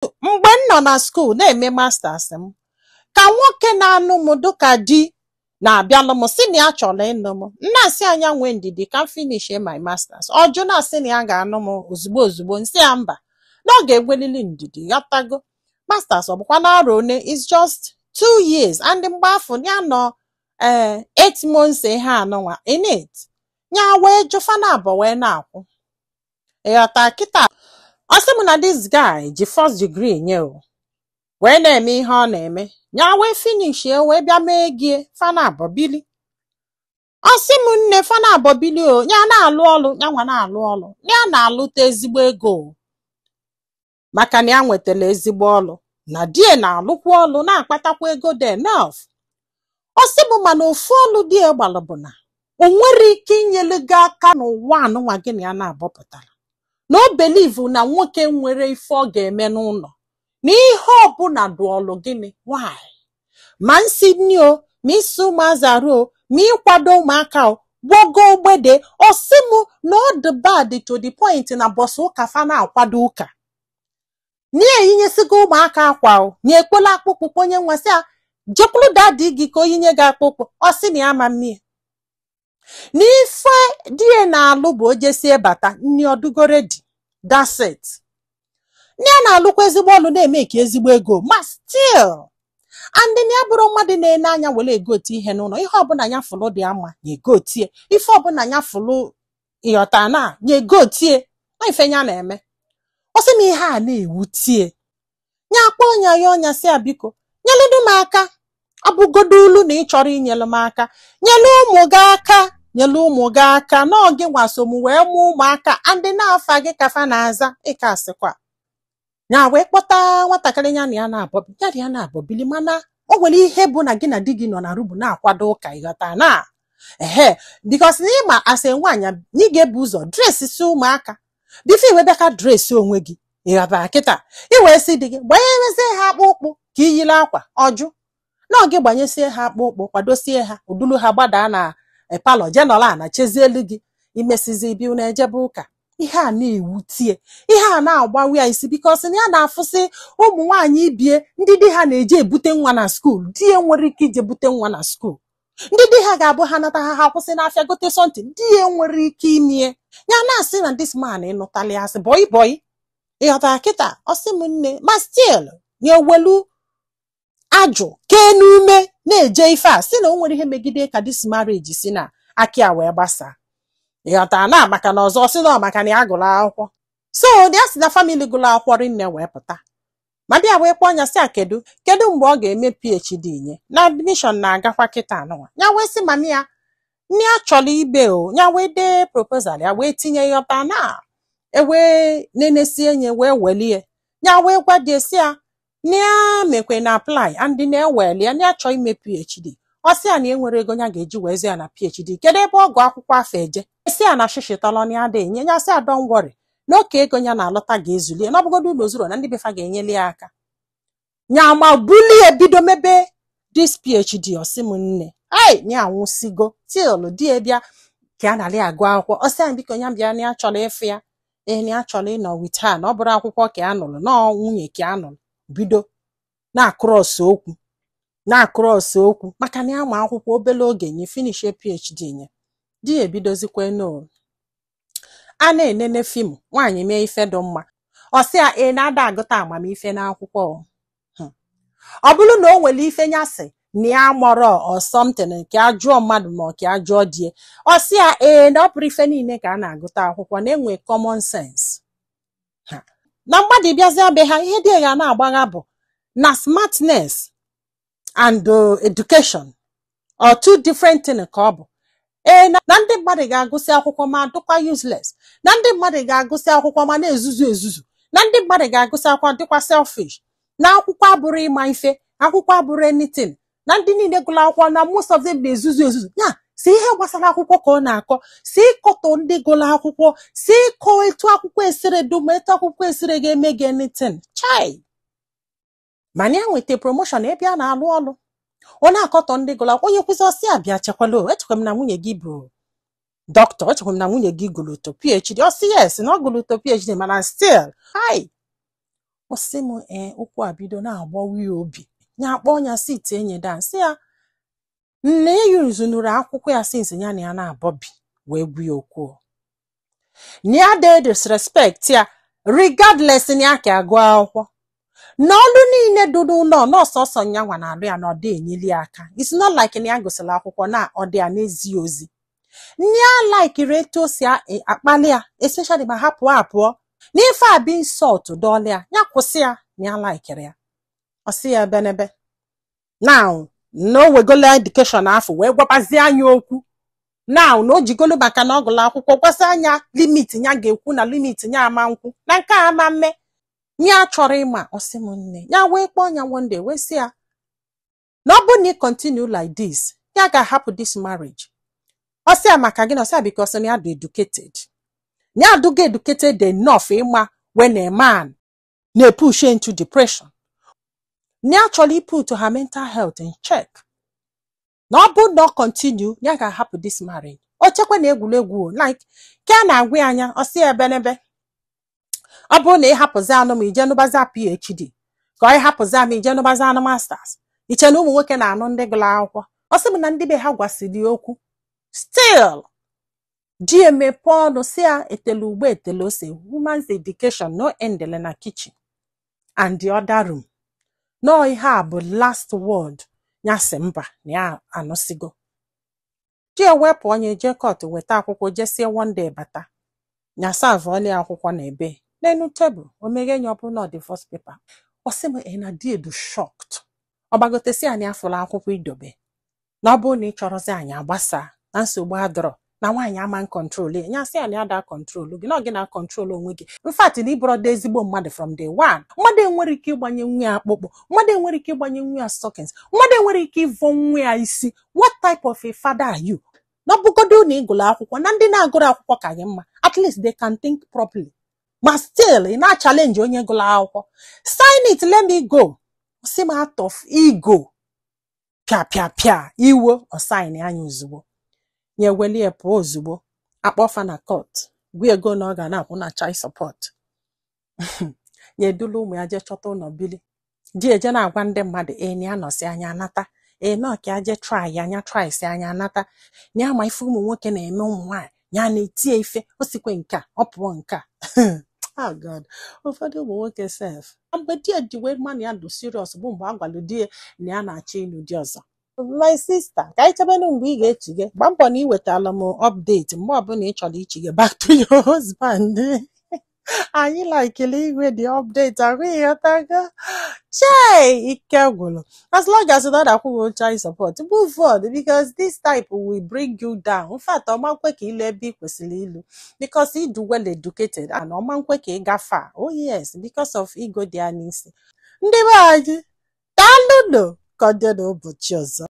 Mgbe m nọ na school na-eme masters m, ka nwoke na-anụ m dịka di na-abịalụ m sị na ya chọrọ ịnụ m. M na-asị anya nwee ndidi ka m finish my masters. Ọ jụ, na-asị na ya ga-anụ m ozugbo ozugbo. Nsị ya mba, na ọ ga-enwelili ndidi. Ghọtago, masters ọ bụkwa n'arọ one? Is just 2 years, and mgbe afọ ya nọ ee 8 months ihe anụnwa in it, ya wee jụfana abụọ wee na-akwụ. Ịghọta kịta? Ọ sị m na this guy ji first degree nye o wee na-eme ihe ọ na-eme, ya wee finish e wee bịa mee gie fana abụọ bili. Ọ sị m nne, fana abụọ bili o, ya na-alụ ọlụ, ya nwa na-alụ ọlụ, ya na-alụta ezigbo ego o, maka na ya nwetara ezigbo ọlụ na die na-alụkwa ọlụ, na-akpatakwa ego dị enough. Ọ sị m mana ofu ọlụ die gbalụ bụ na o nwere ike inyelu gị aka n'ụwa anụnwa gị na ya na-abọpụtara, na o believe na nwoke nwere ife ọ ga-eme n'ụlọ, na ihe ọbụla dụọlụ gịnị nwanyị, ma nsi nni o, ma isi ụmụazị arụ o, ma ịkwado ụmụaka o, gbogo ogbede. Ọ sị m na ọ dị bad to the point na bọsụ ụka fa na-akwado ụka na eyinyesigo ụmụaka akwa o, na ekpola akpụkpọ onye nwa sị ya jekwuru daddy gị ka o yinye gị akpụkpọ. Ọ sị na ya ama mmie n'ife die na-alụ bụ o jesie bata nni ọdụgo ready, that's it. Nne ya na-alụkwa ezigbo ọlụ, na-eme ka ezigbo ego, ma still and na ya bụrụ mmadụ na-ene anya were egote ihe n'ụlọ. Ihe ọbụla ya fụlụ dị ama ya egotie, ife ọbụla ya fụlụ ịghọta na ya egotie na ife ya na-eme. Ọ sị m ihe a na-ewutie ya, akpọ ọnya ya ọnya, sị ya biko nyelụdụ m aka, abụgodo ulu na ị chọrọ inyelu m aka, nyelu ụmụ gị aka, nyelu ụmụ gị aka na ọ gị nwaso m wee mụọ ụmụaka andị na-afa gị kafa na-aza ịka asịkwa. Ya wee kpọta nwatakịrị ya na ya na-abọ, ya na ya na-abọ bili, mana o nwere ihe bụ na gị na di gị nọ na room na-akwado ụka. Ịghọta na ehe, because na ịma asị nwaanyị na ị ga-ebu ụzọ dress si ụmụaka before iwe bịa ka dress onwe gị. Ịghọtara kịta? I wee sị di gị gbanyezie ha akpụ ụkwụ ka iyiri akwa ọjụ na ọ gị gbanyesie ha akpụ ụkwụ, kwadosie ha, udulu ha gbadaa na parlour, jee nọrọ ana chezielu gị imesizi bi unu ejebe ụka. Ihe a na-ewutie, ihe a na-agbawa ya isi, because na ya na-afụsị ụmụ nwaanyị ibie ndị di ha na-eje ebute nwa na school, di ya nwere ike ije bute nwa na school, ndị di ha ga-abụ ha nata ha, ha kwụsị n'afịa gote something, di ya nwere ike imie. Ya na-asị na this man ịnụtali asị boy boy. Ịghọtara kịta? Ọ sị m nne, ma still ya ewelu ajụ kee n'ume na-eje ife a, sị na o nwere ihe megide ka this marriage si na aka ya wee gbasaa. Ịghọtara na maka na ọzọ sị na ọ maka na ya gụrụ akwụkwọ, so ya si na family gụrụ akwụkwọ rinne wee pụta. Ma bịa wee kpọọ ya sị a kedu kedu mgbe ọ ga-eme PhD nye na admission na-agakwa kịta anụnwa. Ya wee sị mami ya nne ya chọrọ ibe o, ya wee dee proposal ya wee tinye. Ịghọta na ewee nenesie nye wee welie ya, wee gwa die si ya na ya mekwe na apply and na eweli ya, na ya chọọ ime PhD. Ọ sị ya na enwere ego ya ga-eji wee zi ya na PhD, kedu ebe ọ gụ akwụkwọ afọ eje. Sị ya na shishitọlọ na ya dị nye ya, sị ya don't worry, na oke ego ya na-alọta ga-ezuli, na ọbụgodo ụlọ zuru na ndị befa ga-enyeli ya aka nya ma bulie bido mebe this PhD. Ọ sị m nne, ai ya anwụsigo till di ya bịa ka a narị agụ akwụkwọ. Ọ sị ya biko ya bịa, na ya chọrọ ịfụ ya, ee, na ya chọrọ ịnọ with her, na ọ bụrụ akwụkwọ ka a nụrụ na ọ nwunye ka a nụrụ, bido na-across okwu, na-across okwu, maka na ya ma akwụkwọ obere oge nye finish PhD nye. Di ya ebidozikwe no a na-enene film nwaanyị mee ife dị mma. Ọ sị ya ị na-ada agụta amamife n'akwụkwọ o. Ọ bụrụ na o nwere ife ya sị na ya mọrọ or something nke a jụọ mmadụ ma ọ ka a jụọ die, ọ sị ya ee, na ọ bụrụ ife niile ka a na-agụta akwụkwọ, na-enwe common sense. Ha. Na mmadụ bịazịa be ha, ihe dị ya na-agbagha bụ na smartness and education or two different thing ka ọ bụ. Ee, na ndị mmadụ ga-agụsị akwụkwọ ma dịkwa useless, na ndị mmadụ ga-agụsị akwụkwọ ma na-ezuzu ezuzu, na ndị mmadụ ga-agụsị akwụkwọ dịkwa selfish, na akwụkwọ abụrụ ịma ife, akwụkwọ abụrụ anything, na ndị niile gụrụ akwụkwọ na most of them na-ezuzu ezuzu. Ya si ihe gbasara akwụkwọ ka ọ na-akọ, si ịkọtọ ndị gụrụ akwụkwọ, si ịkọ etu akwụkwọ esere dum, etu akwụkwọ esere ga-eme gị anything chai. Mana ya nweta promotion ebe a na-alụ ọlụ, ọ na-akọtọ ndị gụrụ akwụkwọ. Onye kwụsị ọsị abịa chekwala o, echekwa m na nwunye gị bụ dọkịta, echekwa m na nwunye gị gụrụ to PhD. Ọ sị yes, na ọ gụrụ to PhD, mana still hai. Ọ sị m, ee, okwu a bido na-agbawa ya obi. Ya akpọ ya si tie nye dan, sị ya nne ya yuzunuru akwụkwọ ya since ya na ya na-abọbi wee gwa ya okwu na ya de disrespect ya, regardless na ya ka agụ akwụkwọ na ọlụ niile dị n'ụlọ, nọọsọsọ nyanwa na-alụ ya, na ọ dị enyeli ya aka. It's not like na ya gụsịrị akwụkwọ na ọ dị ya n'ezi ozi. Nne ya likiri etu o si akpali ya, especially ma ha pụọ apụọ n'ife a bụ insult dọọla ya, ya kwụsị ya, na ya likiri ya. Ọ sị ya ebenebe now na o wegola education afọ wee gwabazie anya okwu now, na o jigolo maka na ọ gụrụ akwụkwọ gwasị anya limit ya ga-ekwu na limit ya ama nkwụ na nke a ama mme ya chọrọ ịma. Ọsị m nne, ya wee kpọọ ya one day wee sị ya na ọ bụrụ na ị continue like this, ya ga-ahapụ this marriage. Ọ sị ya maka gịnị? Ọ sị ya because na ya dị educated, na ya adụgo educated enough ịma when a man na-epush into depression, na ya chọrọ iput her mental health in check, na ọ bụ na ọ continue, ya ga-ahapụ this marriage. O chekwa na egwuregwu o, like ka a na-agwa ya anya. Ọ sị ya ebenebe, ọ bụrụ na ị hapụzi anụ ma ije nụbazi PhD, ka ọ ịhapụzi ama ije nụbazi anụ masters, iche na ụmụ nwoke na-anụ ndị gụrụ akwụkwọ. Ọ sị m na ndị be ha gwasịrị okwu, still di emepe ọnụ si ya etele ugbo etele ose, woman's education no endele na kitchen and the other room. Nọọ ihe a bụ last word. Ya sị mba, na ya anụsigo. Di ewepụ onye jee court weta akwụkwọ, jesie one day bata, ya serve ọla akwụkwọ na ebe n'elu tebụl. O meghe ya, ọ bụrụ na ọ divorce paper. Ọ sị m ị na di edu shocked. Ọ gbagotesi anyị afụla akwụkwọ idobe, na ọ bụrụ na ị chọrọzi anyị agbasa, na nsogbu adọrọ, na nwaanyị ama control ya. Ya sị ya na ya da control gị, na ọ gị na control onwe gị. In fact, na ịbụrọda ezigbo mmadụ from day one. Mmadụ enwere ike ịgbanye nwa ya akpụkpọ, mmadụ enwere ike ịgbanye nwa ya stockings, mmadụ enwere ike ịvọ nwa ya isi. What type of a father are you? Na ọ bụgodo na ị gụrụ akwụkwọ, na ndị na-agụrụ akwụkwọ ka gị mma, at least they can think properly, ma still ị na-challenge onye gụrụ akwụkwọ. Sign it, let me go. Si m out of ego, pịa pịa pịa iwo, ọ sign anya ozugbo, nye welie pụọ ozugbo. Akpọfa na court, gwa ego na ọ ga na-akwụ na child support. Ya edula ụmụ ya jee chọta ụlọ bili. Di eje na-agwa ndị mmadụ ee na ya nọsi anya anata, ee na ọka ya jee try anya, try si anya anata, na ya ma ife ụmụ nwoke na-eme ụmụ nwaanyị, ya na-etie ife o sikwe nke a ọ pụọ nke a. Oh God, ụfọdụ ụmụ nwoke sef. Mgbe di ya ji wee ma na ya dị serious bụ mgbe a gwalụ di ya na ya na-achọ ịlụ di ọzọ. My sister, ka anyị chebenu mgbe ị ga-echige. Gbaa mbọ na ị wetala m update mgbe ọbụla ị chọrọ ichige back to your husband. Anyị likele igwe the update ahụ, ịghọtago? Chei, ike gwụrụ. As long as na akwụghị child support, move on, because this type will bring you down. In fact, ọma nkwe ka ilu ebe ị kwesịrị ilu, because ị dị well educated and ọma nkwe ka ị gafe a. Oh yes, because of ego dị ya n'isi. Ndị be anyị, daalụnụ. Ka ọ dị n'ụbọchị ọzọ.